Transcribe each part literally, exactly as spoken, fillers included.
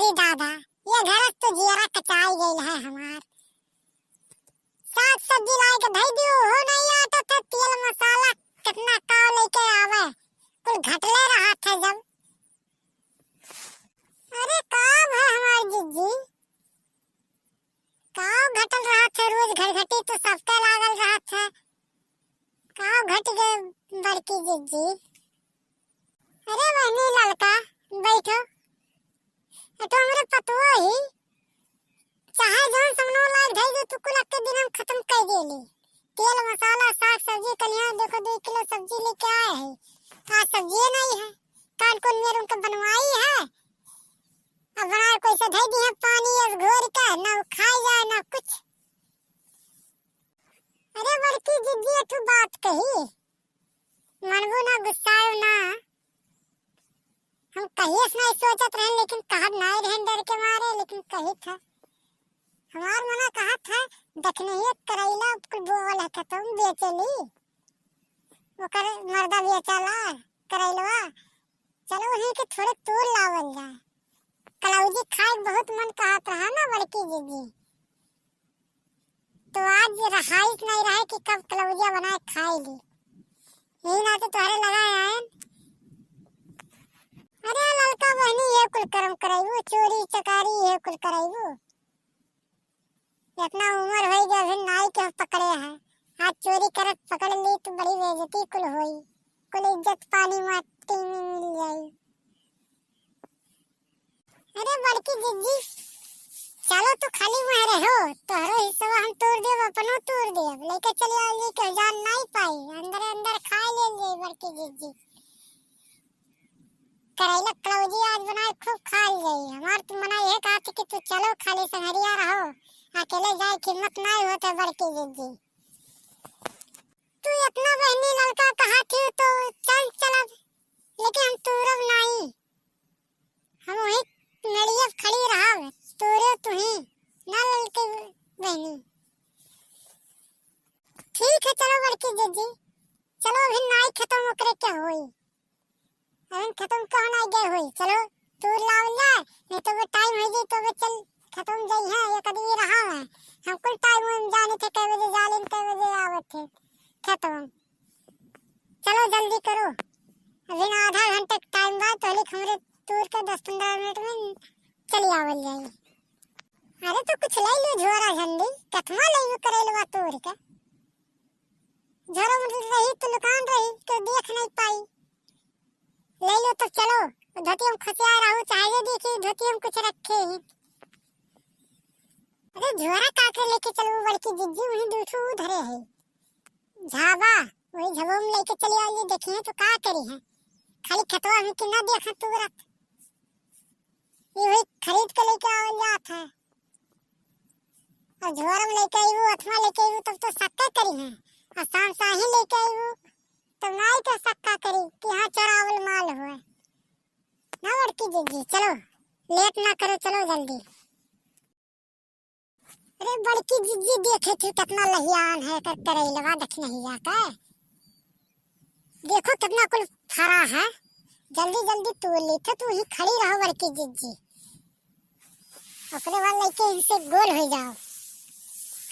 अरे दादा, ये घर तो जियरा कचाई गइल है हमार। साग सब्जी लाए के धई दियो, हो नहीं आटा था, तेल मसाला कितना का लेके आवे, कुल घटले रहा था जब। अरे का है हमार जिज्जी, का घटल रहा था, रोज घर घटी तो सबका लागल रहा था। का घट गए बड़की जिज्जी? अरे बहनी ललका, बैठो। ए तो हमरे पतुआ ही, चाहे जौन समनो लाग धई दे, तू कुल अक्के दिन हम खत्म कर देली। तेल मसाला, साग सब्जी, कलिया देखो, दो किलो सब्जी लेके आए हैं, आज सब्जी नहीं है। कान कौन मेर उनका बनवाई है, अब बनाए कैसे धई दी है, पानी अस घोर के, ना वो खाए जाए, ना कुछ। अरे बड़की जिज्जी, एक ठो बात कही, मनबू ना, गुस्साओ ना। हम कहिए से नहीं सोचत रहन, लेकिन कहत नहीं रहन डर के मारे, लेकिन कही था। हमार मना कहा था, दखनहिए करैला कुल बोवल है, खत्म बेचेली, ओकर मर्दा बेचला करैलवा। चलो वहीं के थोड़े तूर लावल जाए। कलौजी खाए के बहुत मन कहत रहा ना बड़की जिज्जी, तो आज रहाइश नहीं रहे कि कब कलौजिया बनाए खाए ली। यही नाते तोहरे लगा आयन। अरे ललका बहनी, ये कुल करम कराइबू, चोरी चकारी ये कुल कराइबू। इतना उम्र होई गया, अभी नाई के पकड़े हैं। आज चोरी करत पकड़ ली तो बड़ी बेइज्जती कुल होई, कुल इज्जत पानी माटी में मिल जाई। अरे बड़की जिज्जी, चलो तू खाली वहाँ रहो, तोहरो हिस्सा हम तोड़ देब, अपनो तोड़ देब, लेके चली आओ जी, के जान नहीं पाई, अंदर अंदर खा ले जाई बड़की जिज्जी। करैला कलौजी आज बनाए खूब खाल जाई। हमार तो मना ये कहा थी कि तू चलो, खाली संगरिया रहो, अकेले जाए की हिम्मत नहीं होते बड़की जिज्जी। तू इतना बहनी ललका कहा थी तो चल चलब, लेकिन हम तूरब नहीं, हम वही मेड़िए खड़ी रहब, तूरे तू ही ना ललके बहनी। ठीक है, चलो बड़की जिज्जी, चलो अभी नाई खत्म ओकरे के होई। अरे खत्म कहाँ ना गए होई, चलो तूर लावल जाए, नहीं तो वो टाइम हो जाई तो वो चल खत्म जाई है, एक आदमी रहा है। हम कुल टाइम में जाने थे कै बजे जाले, कै बजे आवत थे खत्म। चलो जल्दी करो, अभी ना आधा घंटे टाइम बा, तो लिख हमरे तूर के दस पन्द्रह मिनट में चली आवल जाई। अरे तो कुछ ले लो झोरा झंडी, कथमा ले लो करेलवा तूर के। झोरा में रही तो लुकान रही, तो देख नहीं पाई। ले लो तो चलो, धोती हम खुशिया रहू, चाहे जे देखी धोती हम कुछ रखे ही। अरे झोरा का के लेके चलो, बड़की जिज्जी वहीं दू ठू धरे है झाबा, वही झाबा में लेके चली आई, देखिए तो का करी है, खाली खतवा में कि ना देखा तूरत, ये वही खरीद के लेके आवल जात है। और झोरा में लेके आईबू, अथवा लेके आईबू, तब तो सक्का करी है। और शाम साही लेके आईबू, तब नाई के सक्का करी कि हाँ चोरावल माल हुए। ना बड़की जिज्जी, चलो लेट ना करो, चलो जल्दी। अरे बड़की जिज्जी, देखे थी कितना लहियान है कर करेलवा दखनहिया का। देखो कितना कुल फरा है, जल्दी जल्दी तोड़ ली थे, तू ही खड़ी रहो बड़की जिज्जी। ओकरे बाद लइके इनसे गोल हो जाओ,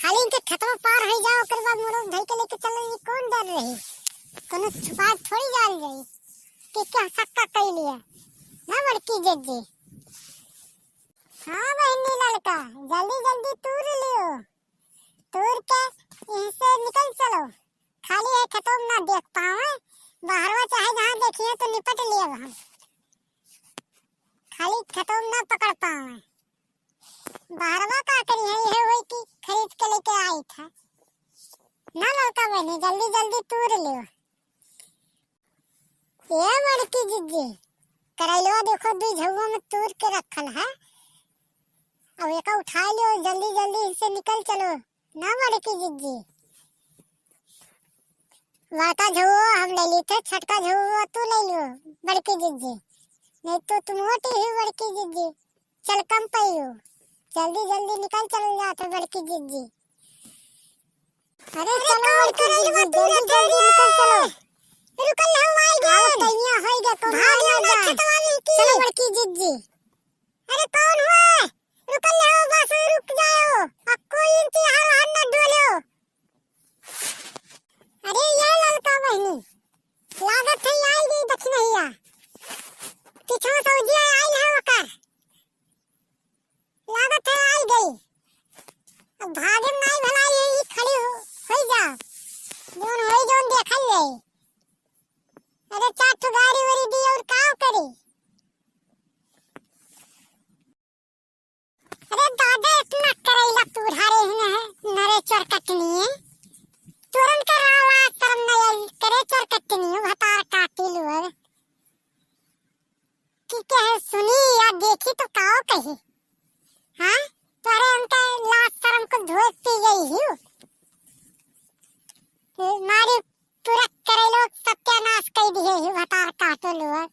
खाली इनके खतवा पार हो जाओ, ओकरे बाद मुड़ो धई के लेके चलो, ये कौन डर रही, कोनो छुपा थोड़ी जान जाई कि क्या सक्का कई लिया ना बड़की जिज्जी। हाँ बहनी ललका, जल्दी जल्दी तूर लियो, तूर के इनसे निकल चलो। खाली है खेतों में ना देख पावे, बहरवा चाहे जहाँ देखिए तो निपट लिए हम। खाली खेतों में ना पकड़ पावे, बहरवा का करी है, यह वही की खरीद के लेके आई था ना ललका बहनी, जल्दी जल्दी तूर लियो। ए बड़की जिज्जी, करैलवा देखो, दुई झउआ में तूर के रखल है। अब एका उठा लियो, जल्दी जल्दी इनसे निकल चलो ना बड़की जिज्जी। बड़का झउआ हम ले ली थे, छोटका झउआ तू ले लियो बड़की जिज्जी, नहीं तो तुम मोटी ही बड़की जिज्जी। चल कम पइयो, जल्दी जल्दी निकल चल जात है बड़की जिज्जी। अरे अरे चलो कौन बड़की करे जिज्जी, जल्दी जल्दी निकल चलो। रुकल ना, आई गए। आओ तैया होई गए, कौन भाग ना जाए। चलो बड़की जिज्जी। अरे कौन हुआ? रुकल जाओ, बस रुक जाओ। अब कोई इनकी हर हर न डोलो। अरे ये ललका बहिनी, लागत है आई गई दक्षिणहिया। पिछवा सौजिया आइल है ओकर। लागत है आई गई। अब भागे में नाई भलाई है, ई खड़ी हो, होई जा। जौन होई जौन देखल जाई। अरे चार ठो गाड़ी वाड़ी दी और का करी? अरे दादा, इतना करैला तू ढारे ही न है, नरे चोर कटनी। तुरंत कर आवाज शर्म नहीं आई, करे चोर कटनी, भतार काटी लुअर। कि कहे सुनी या देखी तो काओ कही? हाँ, तोरे उनके लाज शर्म को धोए पी गई ही। मारी पूरा करैलो सत्यानाश कर दिए ही, भतार काटो लुअर।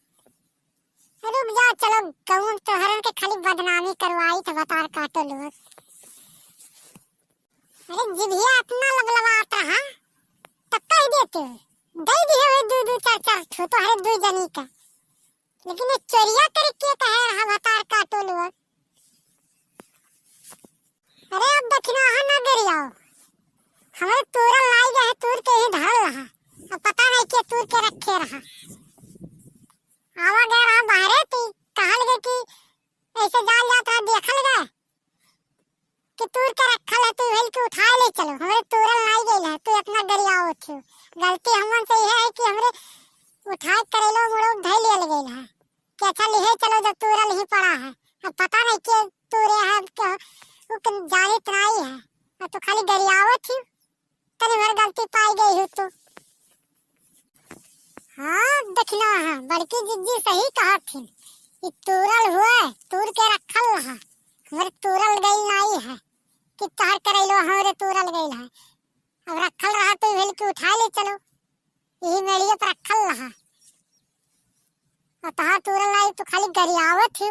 रुक जाओ, चलो, गाँव तोहरन के खाली बदनामी करवाई थे, भतार काटो लोग। अरे, जिभिया इतना लबलबात रहा, तब कह देते हो, दे दिए हुए दू दू चार चार ठो तोहरे दू जनी का, लेकिन ये चोरिया करे के कहे रहा, भतार काटो लोग। अरे, अब दक्षिणाहा ना गरियाओ, हमरे तूरल नाई गए, तूर के ही धरल रहा, अब पता नहीं के तूर के रखे रहा। आवा गया रहा बाहरे, ती कहा लगे कि ऐसे जाल जात रहा, देखा लगा कि तूर के रखल है, तू हेल के उठाए ले चलो, हमरे तूरल नाई गइल है, तू इतना गरियाओ थी। गलती हमन से यह है कि हमरे उठाए करैलो मुड़ो धै लियल गइल है कि अच्छा लिहे चलो, जब तूरल ही पड़ा है, अब पता नहीं के तूरे है, अब के उ के जानित नाई है, अब तो खाली गरियाओ थी। तनी भर गलती पाई गई हो तू। हाँ, दक्षिणाहा, बड़की जिज्जी सही कहा थी। ई तूरल हुआ, तूर के रखल रहा। हमरे तूरल गइल नाई है कि तोहर करैलो हमरे तूरल गइल है। अब रखल रहा तो भेल कि उठा ले चलो। यही मेड़िए पर रखल रहा। और तोहर तूरल नाई तो खाली गरियावत ही।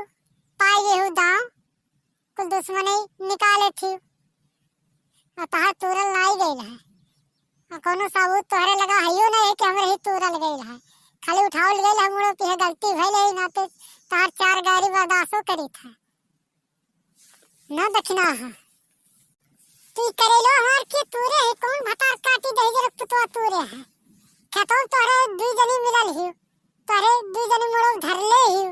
पाई गई हो दाम। कुल दुश्मनी निकाले थी। और तोहार तूरल नाई गइल है। और कौनो सबूत तोहरे लगा हइयो नहीं है कि हमरे ही तूरल गइल है। खाली उठावल गइल है, मुड़ो कि है गलती भइल है, ना तो तोहार चार गारी बर्दाश्तो करी था। ना दक्षिणाहा। तू करैलो हमार के तूरे है, कौन भतार काटी दही जरक पुतवा तूरे है। खेतों तोहरे दुई जनी मिलल ही, तोहरे दुई जनी मुड़ो धरले ही।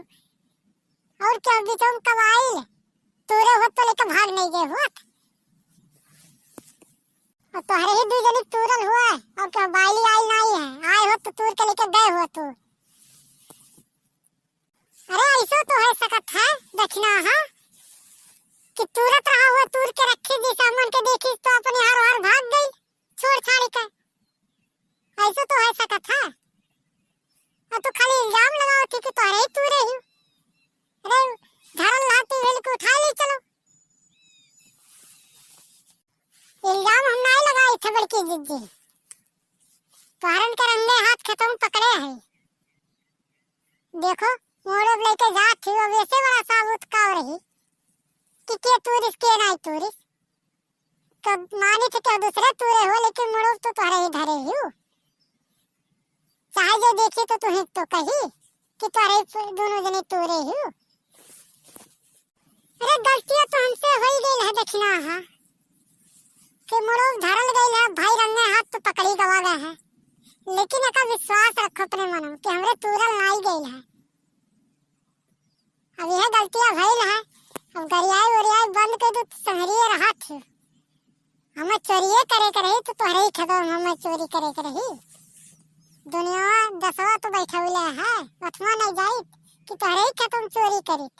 और क्या बीचों कब आइल? तूरे होत तो लेके भाग नहीं गए होत। और तोहरे ही दू जनी तूरल हुआ है, और क्या बाइली आई नहीं है? आए होत तो तूर के लेके गए होत तू। अरे ऐसो तो है सकत है दक्षिणाहा कि तूरत रहा हुआ तूर के रखी, जैसे हमन के देखी तो अपने हर हर भाग गई छोड़ छाड़ी के। ऐसे तो है सकत है। अब तो खाली इल्जाम लगाओ थी कि तोहरे ही तूरे ही। अरे, धरल रहा तू हेल के उठा ले चलो। इल्जाम हम नहीं लगाई थे बड़की जिज्जी। तोहरन के रंगे हाथ खेतों में पकड़े हैं। देखो, मोड़ो लेके जात थी, अब ऐसे बड़ा साबुत का रही कि के तूरिस, के नहीं तूरिस। तो मानी थे कि दूसरे तूरे हो, लेकिन मुड़ो तो तोहरे ही धरे ही हो। चाहे जो देखी तो तुही तो कही कि तोहरे ही दोनों जने तूरे ही हो। अरे गलतियां तो हमसे हो ही गई है दक्षिणाहा, कि मुड़ो धरल गई है, भाई रंगे हाथ तो पकड़ी गवा गए हैं, लेकिन एका विश्वास रखो अपने मन में कि हमरे तूरल नाई गई है। अब यह गलतियां भइल है, अब गरियाई उरियाई बंद कर दो, संहरिए रहा थी। हमें चोरिए करे के रही तो तोहरे ही खेतवा में हमें चोरी करे के रही। दुनिया दसवा तो बैठौले है, ओठवा नहीं जाइत कि तोहरे ही खेतवा में चोरी करीत।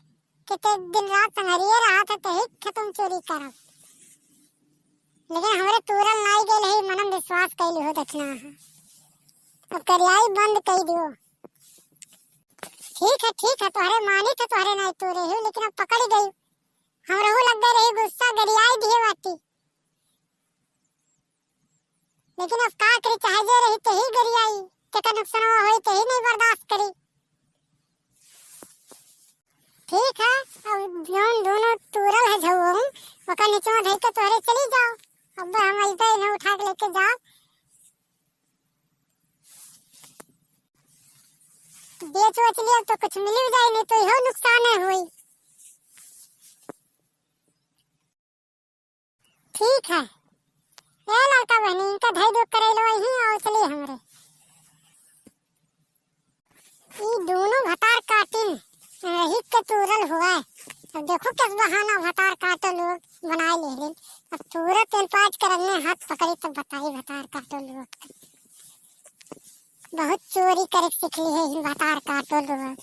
कि ते दिन रात संहरिए रहा था, ते ही खेतवा में चोरी करब। लेकिन हमरे तूरल नाई गेल है, मनम विश्वास कैली हो दक्षिणाहा। अब गरियाई बंद कई दियो। ठीक है, ठीक है, तोहरे मानी थे, तोहरे नाई तूरे हो, लेकिन अब पकड़ी गई। हमरहू लग गए रही गुस्सा, गरियाई दिए बाटी। लेकिन अब का करी, चाहे जे रही ते ही गरियाई, तेकर नुकसानवा होई ते ही नहीं बर्दाश्त करी। ठीक है, अब जौन दोनों तूरल है झउओ, ओकर निचवा धई के तोहरे चली जाओ। अब हम अइबे इन्हें उठा के लेके जाओ। बेच वेच लिया तो कुछ मिल भी जाए, नहीं तो इहो नुकसान है होई। ठीक है। ए लड़का बहनी, इनका धई दो करेलो ही और चली हमरे। ई दोनों भतार काटिन रही के तूरल हुआ है। अब देखो किस बहाना भतार काटो लोग बनाए ले लेन। अब तूरत एन पाँच करने हाथ पकड़ी तब बताई भतार काटो लोग। बहुत चोरी करे सीख ली है इन भतार काटो लोग।